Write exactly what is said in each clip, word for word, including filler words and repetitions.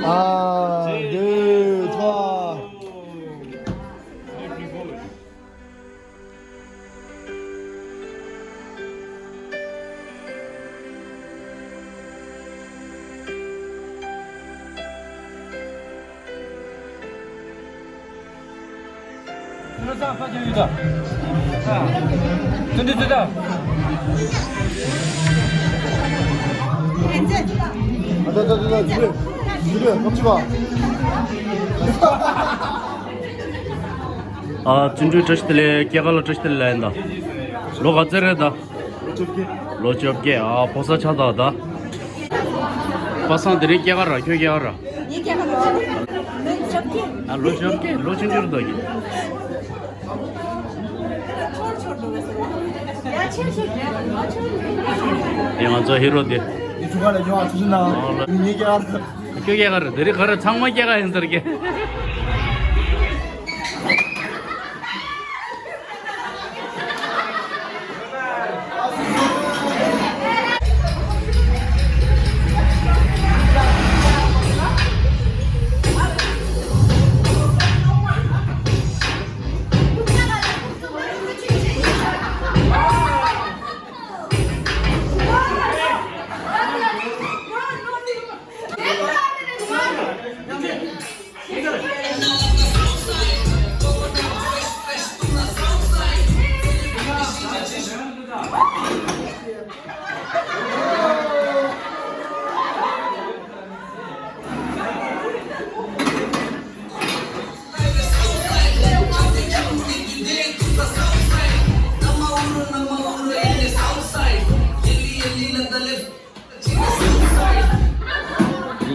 Un, deux, trois. ཨ། བརྩོན་འགྲུས་བཀྲ་ཤིས་བདེ་ལེགས། སྐྱེས་སྐར་ལ་བཀྲ་ཤིས་བདེ་ལེགས་ལབ་ཡིན་ད། ལོ་ག་ཚོད་རེད་ད། ལོ་བཅོ་བརྒྱད། ལོ་བཅོ་བརྒྱད། ཨ། ཕོ་གསར་ཆགས་ད་ད། པ་སངས་དེ་རིང་སྐྱེས་སྐར་ར། ཁྱོད་སྐྱེས་སྐར་ར། ངའི་སྐྱེས་སྐར་ལོ་བཅོ་བརྒྱད། ཨ། ལོ་བཅོ་བརྒྱད། ལོ་ཆུང་ཆུང་རེད་ད་ཀྱི། ཡ། ང་ཚོ་ཧི་རོ་དེ། ངའི་ཚུགས་ཀ་ལ་ཉོ་བ་ཐུགས་སུན་ན། ངའི་སྐྱེས་སྐར། ཁྱོད་སྐྱེས་སྐར་རེད། དེ་རིང་ག་རེ། ཚང་མ་སྐྱེས་སྐར་ཡིན་ཟེར་གི།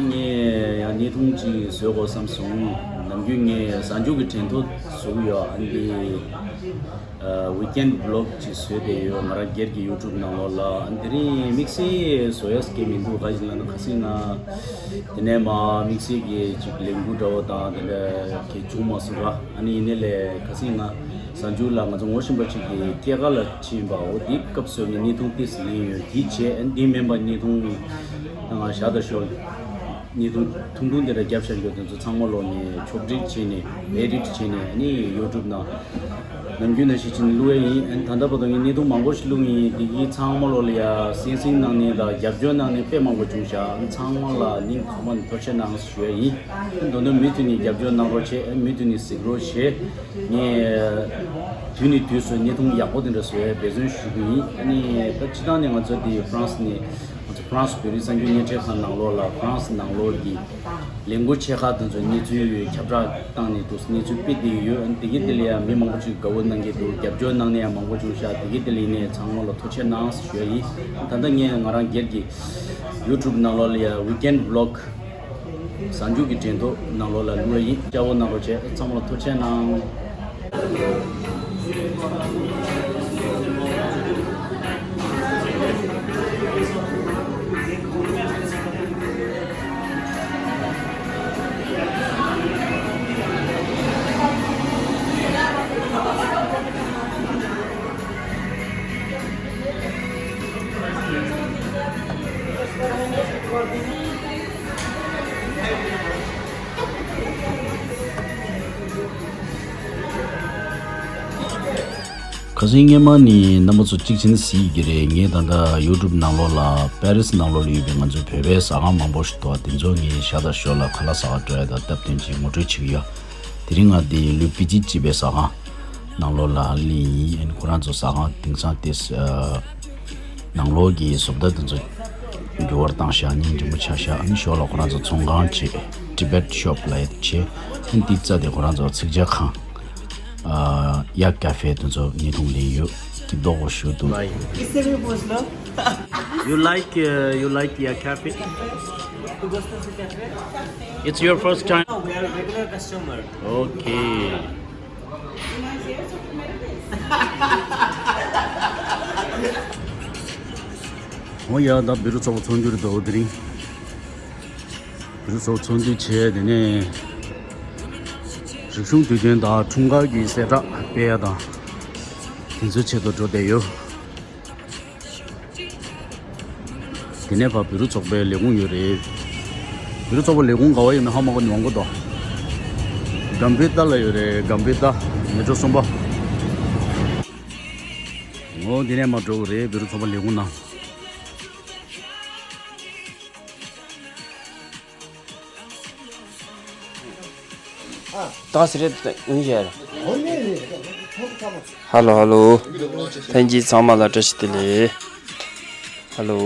ངས་ཡང་བརྙན་ཐུང་ཅིག་བཟོ་དགོས་བསམ་སོང་། ནམ་རྒྱུན་ངས་གཟའ་མཇུག་གི་དྲན་ཐོ་བཟོ་གི་ཡོད། ཨ་ནི། ཨ། ཝིག་ཨེན་ཌི་བི་ལོག་ཅིག་བཟོས་བསྡད་ཡོད། ང་རང་སྒེར་གྱི་ཡུ་ཊུབ་ནང་ལོགས་ལ། ཨ། དེ་རིང་དམིགས་བསལ་བཟོ་ཡས་ཀྱི་མི་འདུག་ག་ཅིག་ལབ་ན། ཁ་སང་ང་དེ་ནས་མར་དམིགས་བསལ་གྱི་ཅིག་ལས་འགུལ་འདྲ་བོ་དང་དེ་འདྲ་གི་བྱུང་མ་སོང་ར། ཨ་ནི་ཡིན་ནའི་ལས་ཁ་སང་ང་གཟའ་མཇུག་ལ་ང་ཚོ་ངོ་ཤེས་པ་ཅིག་གི་སྐྱེས་སྐར་ལ་ཕྱིན་པ། འོ་དེའི་སྐབས་སུ་ངས་བརྙན་ཐུང་ཏོག་ཙམ་ལེན་ཡོད། དེ་བྱས། ཨ། འདི་མིན་པ་བརྙན་ཐུང་ང་བཞག་ད་ཤོག་བརྙན་ཐུང་ཐུང་ཐུང་དེ་འདྲ་བརྒྱབ་བཞག་རྒྱུ་དེ་ཚོ་ཚང་མ་ལོག་ནས་ཕྱོགས་སྒྲིག་བྱས་ནས་ཨེ་ཌིཊ་བྱས་ནས། ཨ་ནི་ཡུ་ཊུབ་ནང་ནམ་རྒྱུན་ནང་བཞིན་བྱས་ནས་བླུག་ཡས་ཡིན། ཨ་ནི་ད་ལྟ་བར་དུ་ངས་བརྙན་ཐུང་མང་པོ་ཞིག་བླུགས་ཡིན། དེ་གི་ཚང་མ་ལོག་ལ་ཡ་གསན་གཟིགས་གནང་མཁན་དང་རྒྱབ་སྐྱོར་གནང་མཁན་དཔེ་མང་པོ་བྱུང་ཤག་ཨ་ནི་ཚང་མ་ལ་སྙིང་ཐག་པ་ནས་ཐུགས་རྗེ་ཆེ་གནང་ཞུ་ཡས་ཡིན། ཨ་ནི་དོན་དུ་མུ་མཐུད་ནས་རྒྱབ་སྐྱོར་གནང་རོགས་བྱེད། ཨ་ནི་མུ་མཐུད་ནས་གཟིགས་རོགས་བྱེད། ངས་དུས་ནས་དུས་སུ་བརྙན་ཐུང་ཡག་པོ་དེ་འདྲ་བཟོ་ཡས་འབད་བརྩོན་ཞུ་གི་ཡིན། ཨ་ནི་ད་སྤྱིར་བཏང་ནས་ང་ཚོ་འདི་ཧྥ་རན་སི་ནས། ང་ཚོ་ཧྥ་རན་སི་བོད་རིགས་གསར་འགྱུར་བརྙན་འཕྲིན་ཁང་ནང་ལོགས་ལ། ཧྥ་རན་སི་ནང་ལོགས་ཀྱི་ལས་འགུལ་ཆེ་ཁག་དེ་ཚོའི་གནས་ཚུལ་ཁྱབ་བསྒྲགས་བཏང་ནས་འདུག་གནས་ཚུལ་སྤེལ་བསྡད་ཡོད། དེ་གའི་དེ་ལ་ཡང་མི་མང་པོ་ཅིག་དགའ་བོ་གནང་གི་འདུག་རྒྱབ་སྐྱོར་གནང་མཁན་ཡང་མང་པོ་བྱུང་ཤག་དེ་གའི་དེ་ལ་ཡིན་ནའི་ཚང་མ་ལ་ཐུགས་རྗེ་ཆེ་གནང་ཞུ་ཡ་ཡིན། ད་ལྟ་ངས་ང་རང་སྒེར་གྱི་ཡུ་ཊུབ་ནང་ལོགས་ལ་ཡང་ཝིག་ཨེན་ཌི་བི་ལོག་གཟའ་མཇུག་གི་དྲན་ཐོ་ནང་ལོགས་ལ་བླུག་ཡ་ཡིན། སྐྱབས་བཅོལ་གནང་རོགས་བྱེད། ཚང་མ་ལ་ཐུགས་རྗེ་ཆེ་གནང་། ཁ་སང་སྔོན་མ་ནས་རྣམ་པ་ཚོ་གཅིག་བྱས་ན་གཟིགས་ཀྱི་རེད། ངས་ད་ལྟ་ཡུ་ཊུབ་ནང་ལོགས་ལ་པེ་རིས་ནང་ལོགས་ལ་ཡོད་པའི་ང་ཚོའི་བོད་པའི་ཟ་ཁང་མང་པོ་ཞིག་འདུག་དེ་ཚོ་ངས་ཞར་དང་ཞོར་ལ་ཁ་ལག་ཟ་ག་འགྲོ་ཡ་དང་སྟབས་བསྟུན་གྱིས་ངོ་སྤྲོད་བྱེད་ཀྱི་ཡོད། དེ་རིང་ང་འདི་ལུས་པི་ཙི་ཅེས་པའི་ཟ་ཁང་ནང་ལོགས་ལ་སླེབས་ཡིན། ཨ་ནི་ཁོ་རང་ཚོ་ཟ་ཁང་དེང་སང་དེ་ནང་ལོགས་ཀྱི་བཟོ་ལྟ་དེ་ཚོ་འགྱུར་བ་བཏང་ཤག་སྙིང་རྗེ་མོ་ཆགས་ཤག་ཨ་ནི་ཞོར་ལ་ཁོ་རང་ཚོ་ཚོང་ཁང་བྱས། Tibet Shop ལབ་ཡ་དེ་བྱས། ཨ་ནི་དེའི་རྩ་དེ་ཁོ་རང་ཚོ་ཚིག་ཇ་ཁང་། ཨ། ཡ་ཀ་ཧྥེ་དེ་ཚོ་ཉིས་སྟོང་ལེན་ཡོད། སྐྱིད་པོ་ཞུ་འདུག Isé mi puzzle. You like, uh, you like Ya Cafe? ¿Tú gustas de café? It's your first time? No, we are regular customer. Okay. འོ་ཡ། ད་བི་རུ་ཚོགས་པ་ཚོགས་འདུ་རེད་འདུག་དེ་རིང་བི་རུ་ཚོགས་པ་ཚོགས་འདུ་བྱས། དེ་ནས་རིག་གཞུང་དུས་སྟོན་དང་འཁྲུངས་སྐར་གྱི་གསལ་བསྒྲགས་སྤེལ་ཡ་དང་དེ་ཚོའི་ཆེད་དུ་འགྲོ་བསྡད་ཡོད། དེ་ནས་ཕར་བི་རུ་ཚོགས་པའི་ལས་ཁུངས་ཡོད་རེད། བི་རུ་ཚོགས་པ་ལས་ཁུངས་ག་བ་ཡོད་མེད་ཧ་མ་གོ་ནི་མང་པོ་འདུག་གམ་བྷི་ཏ་ལ་ཡོད་རེད། གམ་བྷི་ཏ་མེ་ཊྲོ་གསུམ་པ། འོ་དེ་ནས་མར་འགྲོ་དགོས་རེད། བི་རུ་ཚོགས་པ་ལས་ཁུངས་ནང་། ད་སི་རེད་ཡིན་ཞེས། ཧ་ལོ་ཧ་ལོ། ལྷན་རྒྱས་ཚང་མ་ལ་བཀྲ་ཤིས་བདེ་ལེགས། ཧ་ལོ།